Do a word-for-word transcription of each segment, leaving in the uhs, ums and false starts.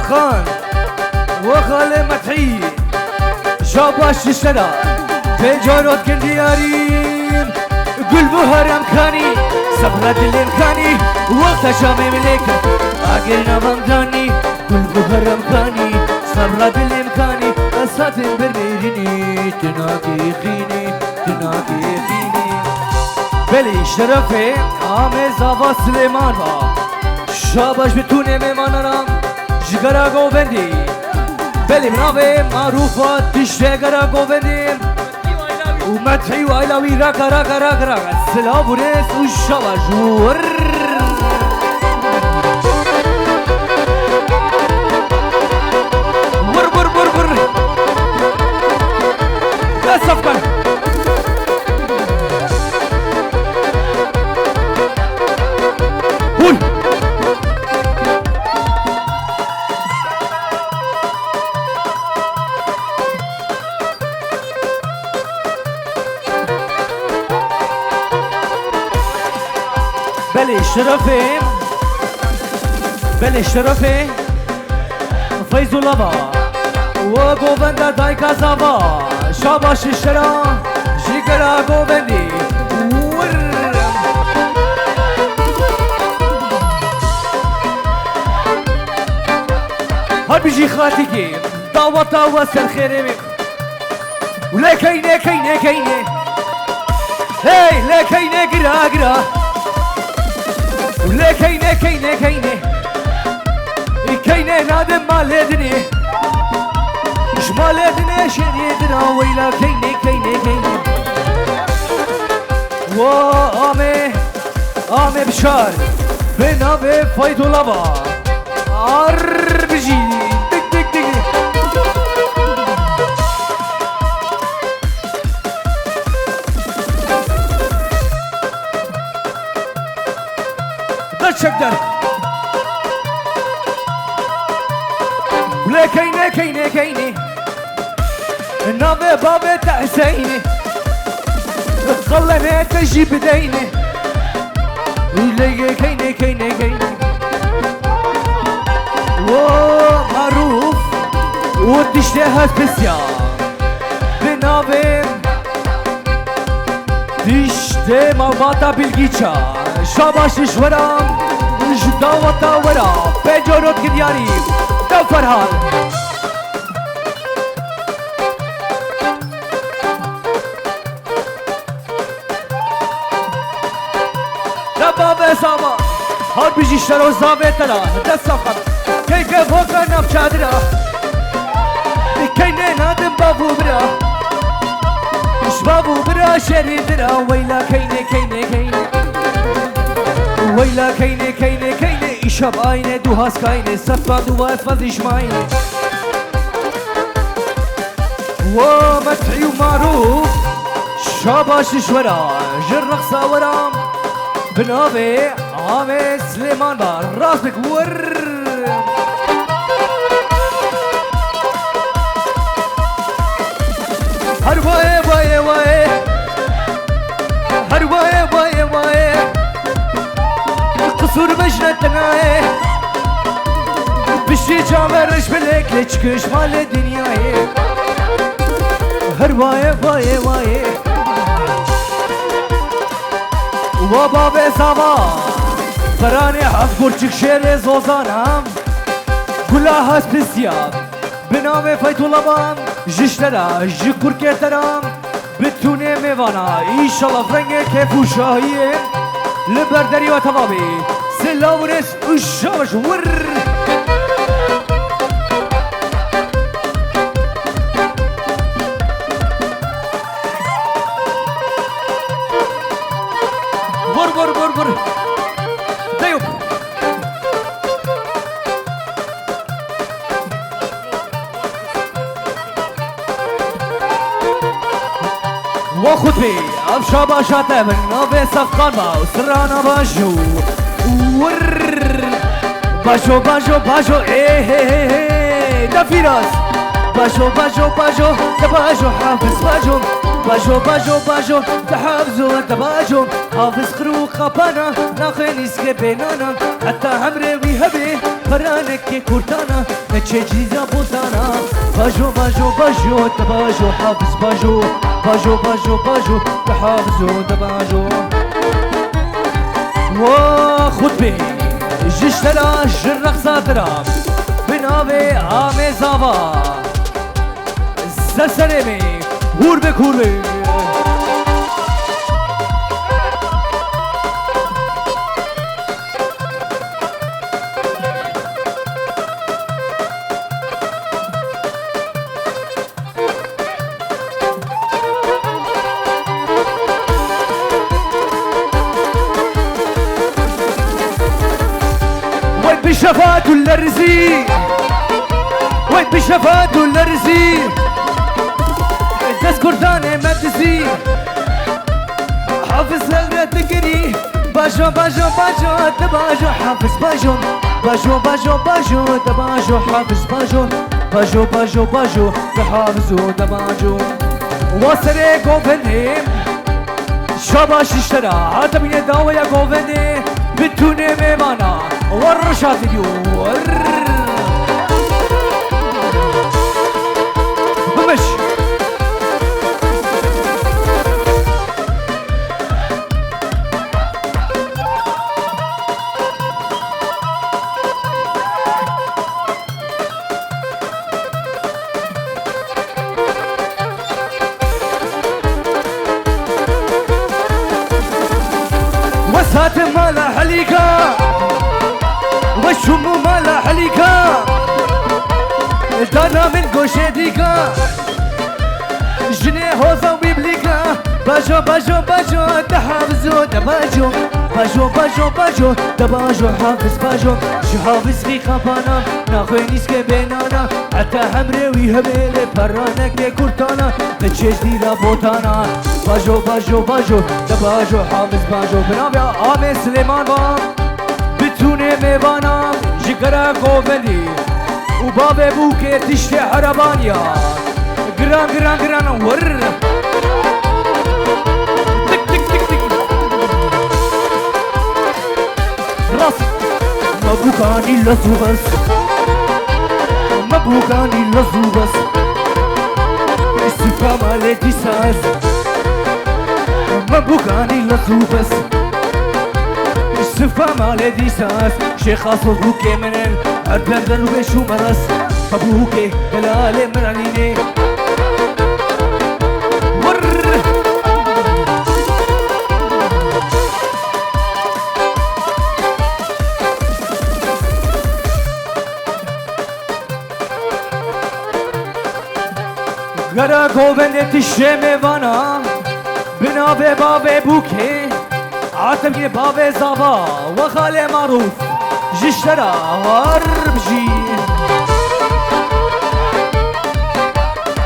Xan, we xalê Methî, şabaş ji şera, pênc carot gindiyarîm, gul bû herem kanî, sebra dilên kanî, wexta şamê milê kir, agir namam danî, gul bû herem kanî, sebra dilên kanî, ez hatim bir nêrînî, tu nakî xînî, tu nakî xînî. Belê, şerefê amê zava Silêman ba. Şabaş bi tûnê mêmanan a ji gera Govendî. Belê bi navê Marûfa tiştê gera Govendî. Û Methî û aîla wî raka, raka, raka, raka. Silav û rêz û şabaş. Wurr. Wurr, wurr, wurr, wurr. Dest saf kan. Hûn! Belê şerefê, belê şerefê. Feyzullah va, we govenda dayka zava, şabaş şera, ji gera Govendî. Wurr. Her bijî xatikê, daweta we ser xêrê wê. Û lê keynê, keynê, keynê. Hey, lê keynê gira, gira. Û lê keynê, keynê, keynê. Ê keynê nadim malê dinê. Ji malê dinê şerî dira weyla keynê, keynê, keynê. Wa amê, amê bişar. Bi navê Feydola va. Ar bijî. Dik, dik, dik. Dest çek der. Lê keynê, keynê, keynê. Navê bavê te Hüseyinê. Qelenê te jî bideyne. Lê keynê, keynê, keynê. Wo marûf û tiştê hespisiya. Bi navê tiştê malbata bilgîça. Şabaş ji we ra, ji daweta we ra. Pênc carot gindiyarî. De Ferhan. De bavê zava, har bijî şero zavê te ra, dest saf kan. Keyke voka nav çadira. Keynê nadim bav û bira. Ji bav û bira şerî dira. Weyla keynê, keynê, keynê. Weyla keynê, keynê, keynê. Îşab aynê, du has kaynê. Sefan du vas vazîşmayne. Wa Methî û Marûf, şabaş ji we ra, ji reqsa we ra, bi navê Amê Silêman ba, rast bik wir. Her wayê, wayê, wayê. Her wayê, wayê, wayê. Qisûr me ji ne tenayê. Piştî çaver ji bilek lê çikiş malê dinyayê. Her wayê, wayê, wayê. Wa bavê zava. Beranê heft gurçik şêrê zozana. Gula hespisiya. Bi navê Feytullah ban, ji ştera, ji kurkê te ra, bi tûnê mêvana, înşallah rengê kêf û şahiyê li ber derî we teva bî. Silav û rêz û şabaş wir. Vur, vur, vur, vur. Deyop. Wa xutbê, ev şabaşa te bi navê Sefqan ba û sirana bajo. Wurr. Bajo, bajo, bajo, ê, hê, hê, hê. De Fîraz. Bajo, bajo, bajo, de bajo, Hafiz bajo. Bajo, bajo, bajo, de Hafiz û de bajo. Hafiz qir û qapana, naxê nîskê bênana. Heta emrê wî hebê, Peranekê kurtana, neçe cîza botana. Bajo, bajo, bajo, te bajo, Hafiz bajo. Bajo, bajo, bajo, te Hafizo te bajo. Wa xutbê, ji ştera, ji rexsa dira, bi navê Amê Zava. Ser serê me, hûr bik, hûr bik. Wey bi şefat û lerzî, wey bi şefat û lerzî, dest kurdanê me dizî. Hafiz lewre digirî. Bajo, bajo, bajo, te bajo, Hafiz bajo. Bajo, bajo, bajo, te bajo, Hafiz bajo. Bajo, bajo, bajo, te Hafizo te bajo. Wa serê govendê, şabaş ji te ra, hate bîne daweya govendê, bi tûnê mêvana, wa rişa vîdyo. Bimiş. Wes hatim mala Helîka, wes çûm û mala Helîka, dana min goşê dîka. Jinê hoza wî bilîka. Bajo, bajo, bajo, te Hafizo te bajo. Bajo, bajo, bajo, te bajo, Hafiz bajo. Ji Hafiz xî xapana, naxwe nîske bênana. Heta hemrê wî hebe lê peraneke kurtana, te çêj dîra botana. Bajo, bajo, bajo, te bajo, Hafiz bajo. Bi navê Amê Silêman va. Bi tûnê mêvana, ji gera govendî û bavê bûkê tiştê erebaniya. Giran, giran, giran, wir. Tik, tik, tik, tik. Rast. Me bûkanî lez û bes. Me bûkanî lez û bes. Sifa malê dîsa ez. Me bûkanî lez û bes. Sifa malê dîsa ez. Şêxa soz bûkê min in, her dem der û bêş û meres. Bûkê helalê min anînê. Wirr! Gera govendê tiştê mêvana, bi navê bavê bûkê, Atemgê bavê zava, we xalê marûf, ji ştera har bijî.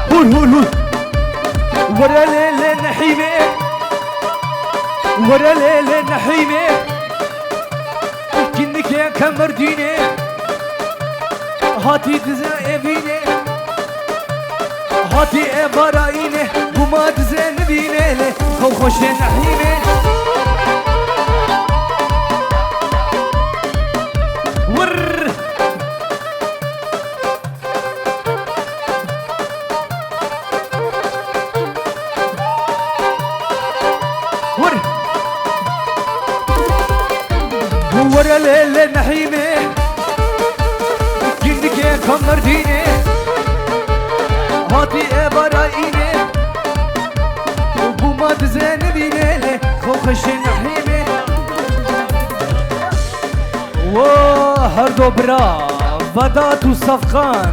Hûr, hûr, hûr. Were lê lê nehîmê, were lê lê nehîmê. Kinikê kemerdînê. Hatî dize evînê, hatî evarayînê, bûma dize nivînê lê xew xweşê nehîmê. Wirr! Hur. Were lê lê nehîmê. Gindikê kamerdînê. Hatî e barayînê. Bûma dize nivînê lê. Xew xweşê nehîmê. Wo, herdo bira, Vedat û Sefqan.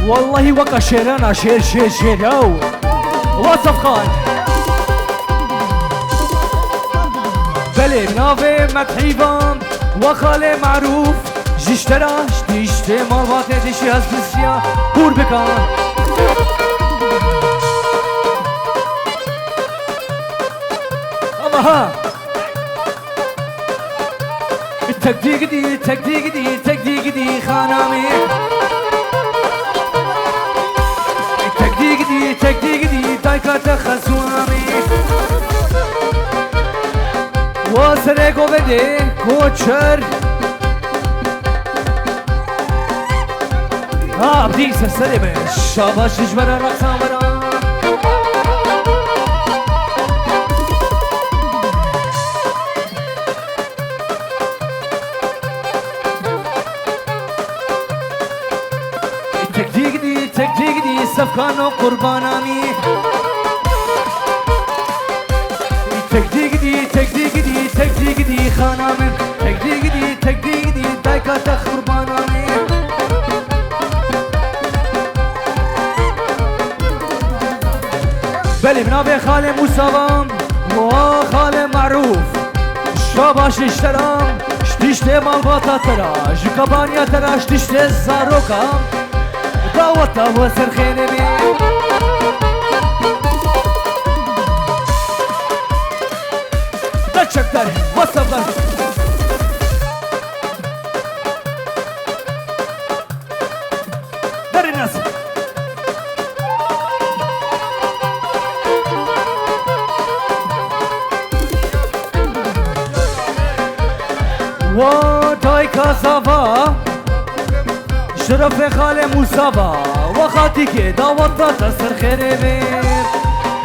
Wellahî weka şêrana, şêr, şêr, şêr, yaw. Wa Sefqan. Belê, navê me Teyvan, wa xalê Marûf, ji ştera, ji tiştê malbatê dişî ez biziya, hûr bika. Ama ha. Tek digidî, tek digidî, tek digidî xanamî. Tek digidî, tek digidî, dayka te xesûnamî. Wa serê govendê koçer. Abdî ser serê me, şabaş ji ber reqsan wera. Tek dî gidî, tek dî gidî, sefkano qurbana min. Tek dî gidî, tek dî gidî, tek dî gidî, xana min. Tek dî gidî, tek dî gidî, dayka te qurbana min. Belê, bi navê xalê Mûsa ve, wa xalê Merûf. Şabaş ji te re, ji tiştê malbata te re, ji kabaniya te re, ji tiştê zaroka. Daweta we ser xêrê bê. Gerçekten, what's up lan? Derin nasıl? Wa dayka zava, şerefê xalê Mûsa va, wa xatîkê daweta te ser xêrê bê.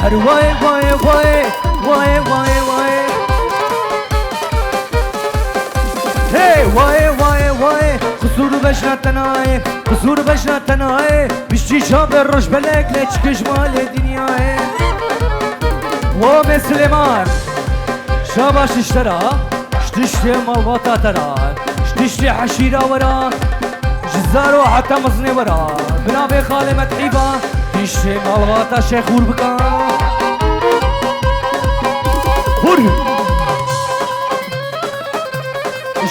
Her wayê, wayê, wayê, wayê, wayê, wayê. Hey, wayê, wayê, wayê, qisûr bejna te nayê, qisûr bejna te nayê. Piştî çavê roj belek lê çikî ji malê dinyayê. Wa me Silêman. Şabaş ji te re, ji tiştê malbata te re, ji tiştê heşîra we re, ji zaro heta mezinê we re, bi navê xalê Medhî ve, tiştê malbata Şêx hûr bike. Hûr!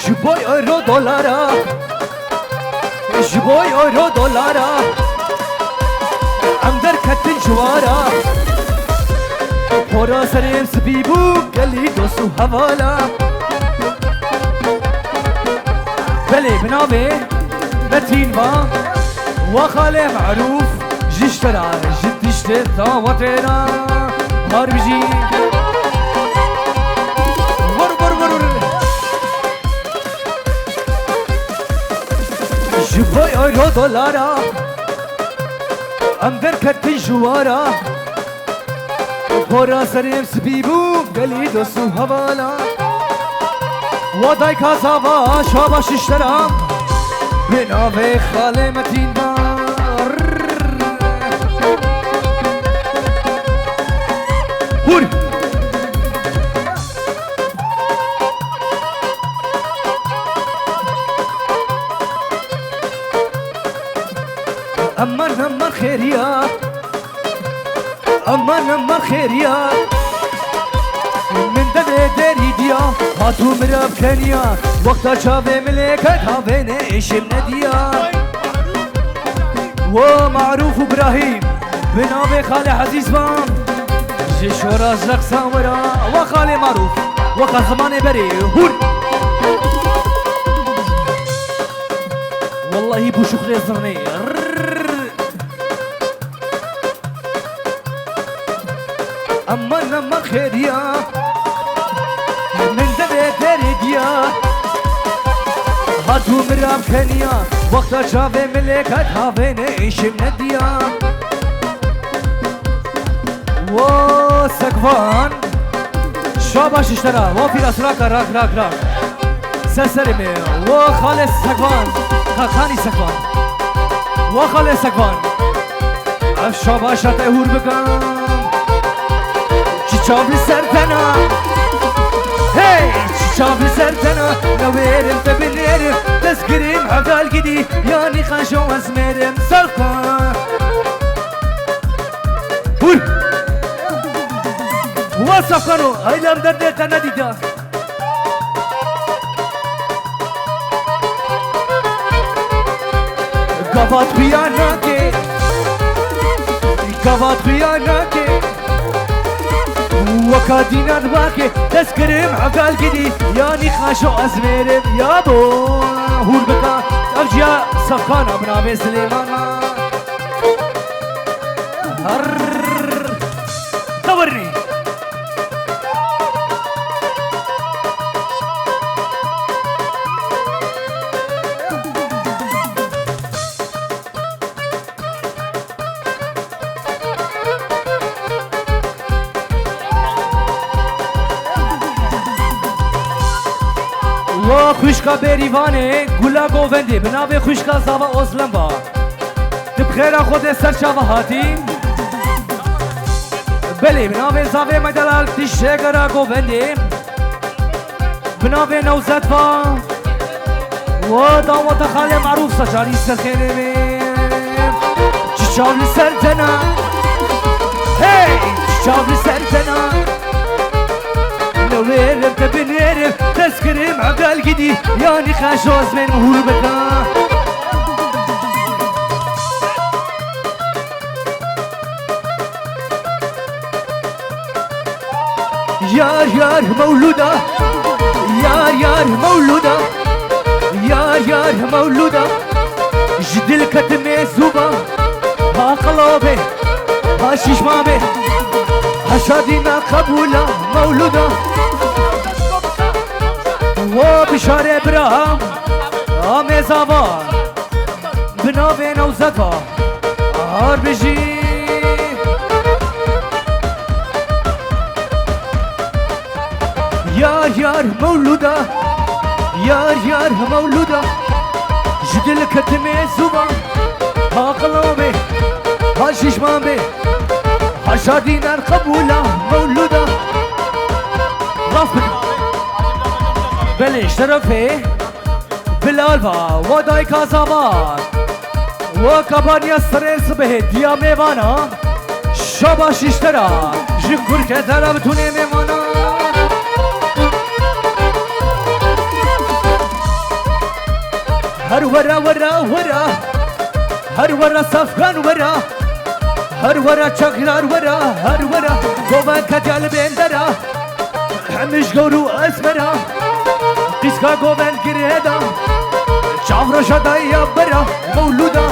Ji bo euro dolara. Ji bo euro dolara em derketin ji wara. Pora serê em spî bû gelî dost û hevala. Belê bi navê Metîn va, wa xalê Merûf ji ji te re, ji tiştê dawetê re har bijî. Vur, vur, vur, vur. Ji bo euro dolara em derketin ji wara. Pora serê em spî bû gelî dost û hevala. Wa dayka zava şabaş ji te re. Bi navê xalê Metîn va. Hûr! Eman, eman xêriya. Eman, eman xêriya. Min devê derî diya, hatû mirav keniya. Wexta çavê milêket havêne êşim nediya. Wo Marûf û Birahîm, bi navê xalê Ezîz van. Ji şora ji reqsan wera, wa xalê Marûf, weka zimanê berê, hûr. Wellahî bû şuxlê zirnê. Rrrr. Eman, eman xêriya. Min devê derê diya. Hatû mirav keniya. Wexta çavê milêket havêne êşim nediya. Wo Sekvan. Şabaş ji te re. Wo Fîras raka rak, rak, rak. Ser serê me. Wo xalê Sekvan. Kakanî Sekvan. Wo xalê Sekvan. Ev şabaşa te hûr bikim. Çi çav li ser tena. Hey, çi çav li ser tena. Newêrim te binêrim. Destgirim heval gidî. Yanî xaşo ez mêrim. Serta. Hûr. Wa safkano. Haylam derdê te nedîda. Gavat xuya nake, gavat xuya nake. Weka dînar wake, destgirim heval gidî, yanî xaşo ez mêrim, ya bo. Hûr bika, ev ciya sefkana, bi navê Silêmana. Harr. Tewirî. Bo xwişka Bêrîvanê, gula govendê, bi navê xwişka Zava Ozlem ba. Tu bi xêra xwe de ser çava hatî. Belê, bi navê Zavê Medelal, tiştê gera govendê. Bi navê Newzet va. Wa dawata xalê Marûf saçarî ser xêrê be. Çi çav li ser tena. Hey, çi çav li ser tena. Newêrim te binêrim, destkirim egel gidî, yanî xeşoz bên hûr bika. Yar yar mewluda, yar yar mewluda, yar yar mewluda. Ji dil ketime zûba, ha qilo be, ha şîşma be, ha şadîna qebûla mewluda. Wo bişare bira, amê zava, bi navê Newzeta. Har bijî. Yar yar mewluda, yar yar mewluda. Ji dil ketime zûba, ha qilo be, ha şîşman be, ha şadînan qebûla mewluda. Rast bike. Belê, şerefê. Bilal va, wa dayka zava. Wa kabaniya serê sibehê diya mêvana. Şaba şiştera. Ji kurke dera bitûnê mêvana. Her wera, wera, wera. Her wera sefkan wera. Her wera çakrar wera. Her wera goven ketiya li bêndera. Hemî ji gor û esmera, qîska govend girê da, çavroşa dayiya bera mewlûda.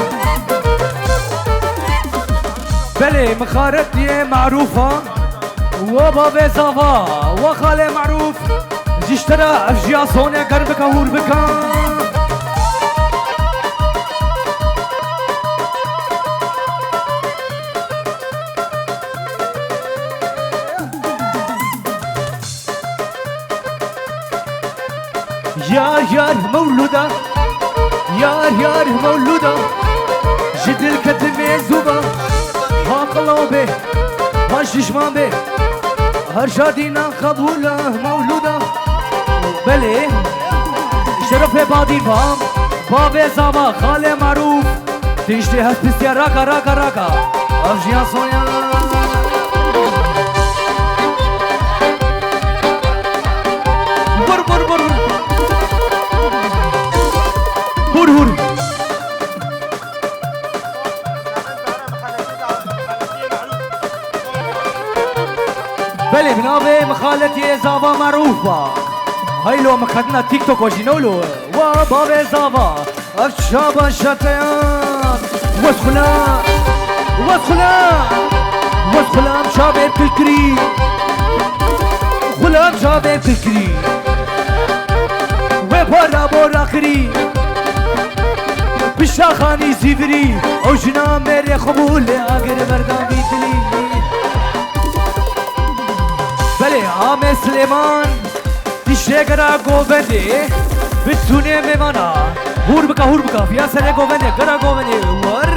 Belê, mixaretiyê Marûfa, we bavê zava, we xalê Marûf, ji ji te re ev jiya sone germ bika, hûr bika. Yar yar mewluda, yar yar mewluda, ji dil ketime zûba, ha qilo be, ha şişman be, her şadîna qebûla mewluda. Belê, şerefê badî va, bavê zava, xalê Marûf, tiştê hest pistiya raka, raka, raka. Ev jiya soya. Vur, vur, vur. Hur, hur. Belê, bi navê mixaletiyê zava Marûf ba. Haylo, mixetina TikTok o jî newlo. Wa bavê zava. Ev çaba şeteya. Wes xula. Wes xula. Wes xulam çavê pilkirî. Xulam çavê pilkirî. We para bora kirî. Pişta xanî zîvirî. Ew jina mêrê xwe bû lê agir berdan vî dilî. Belê, Amê Silêman. Dişê gera govendê, bitûnê mêvana. Hûr bika, hûr bika, viya serê govendê, gera govendê, wer.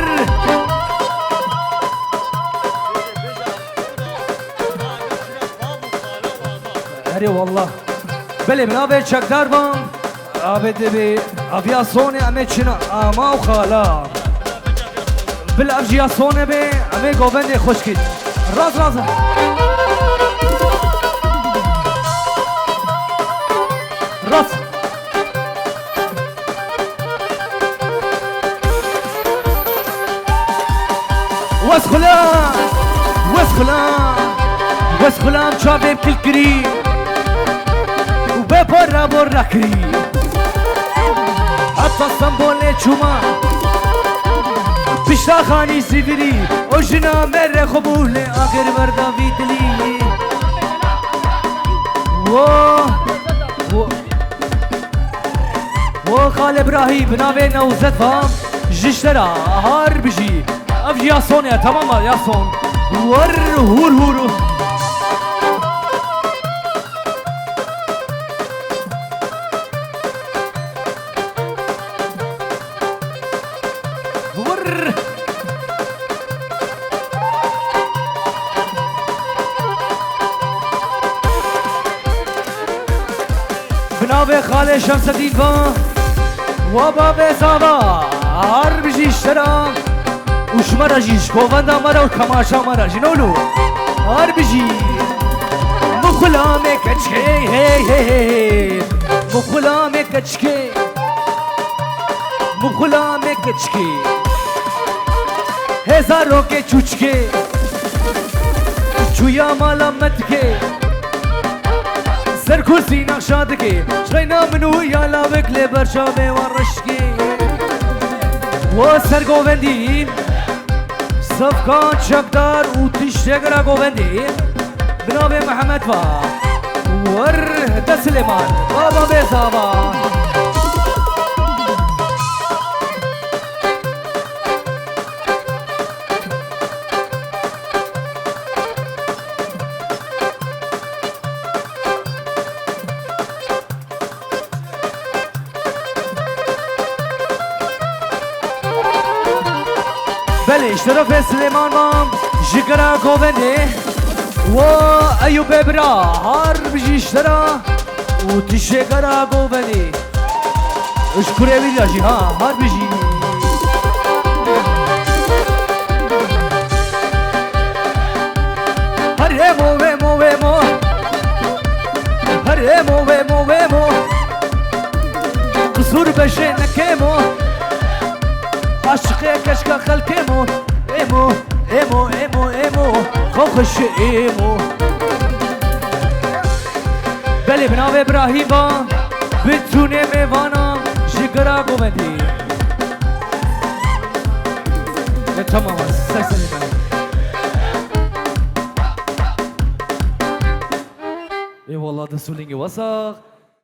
Erê wallah. Belê, bi navê çekdar ban. Abê dibê, aviya sonê, em ê çina, ama û xala. Bila ev jî ya sonê bê, em ê govendê xweş kî. Rast, rast. Rast. Wes xulam, wes xulam, wes xulam çavê pil kirî û be borra borra kirî. Heta Stenbolê çûma, pişta xanî zîvirî, o jina me re xwe bû lê agir berda vî dilî. Wo, wo, wo xalê birahî bi navê Newzet va ji ji te ra har bijî. Ev jî ya son e, tamam mı? Ya son. Wer hur hur. Navê xalê Şemsedîn va, wa bavê zava, har bijî ji te ra û ji me re jî, ji govenda me re û temaşa me re jî, ne wilo? Har bijî. Mixulamê keçikê, hey, hey, hey, hey. Mixulamê keçikê. Mixulamê keçikê. Hê zarokê çûçikê. Çûya mala me dikê. Ser kursî nexşa dikê. Ji reyna min û ya lawik lê ber çavê wan reşkê. Wo ser govendî. Sefkan çekdar û tiştek ra govendî. Bi navê Mihemed va. Wer de Silêman. Baba bê zava. Belê, ji terefê Silêman mam, ji kira govendê. Wa Eyûbê bira, har bijî ji te ra û tu ji kira govendê. Ji kurê wî ya jî, ha, har bijî. Her emo, emo, emo. Her emo, emo, emo. Qisûr beşê nekemo. Aşiqê keşka xelkê mo. Emo, emo, emo, emo. Xwe xweşi emo. Belê, bi navê Birahîm va, bi çûnê mêvana ji kira govendî. E, tamam, ser serê me. Eyvallah, dest û lingê we sax.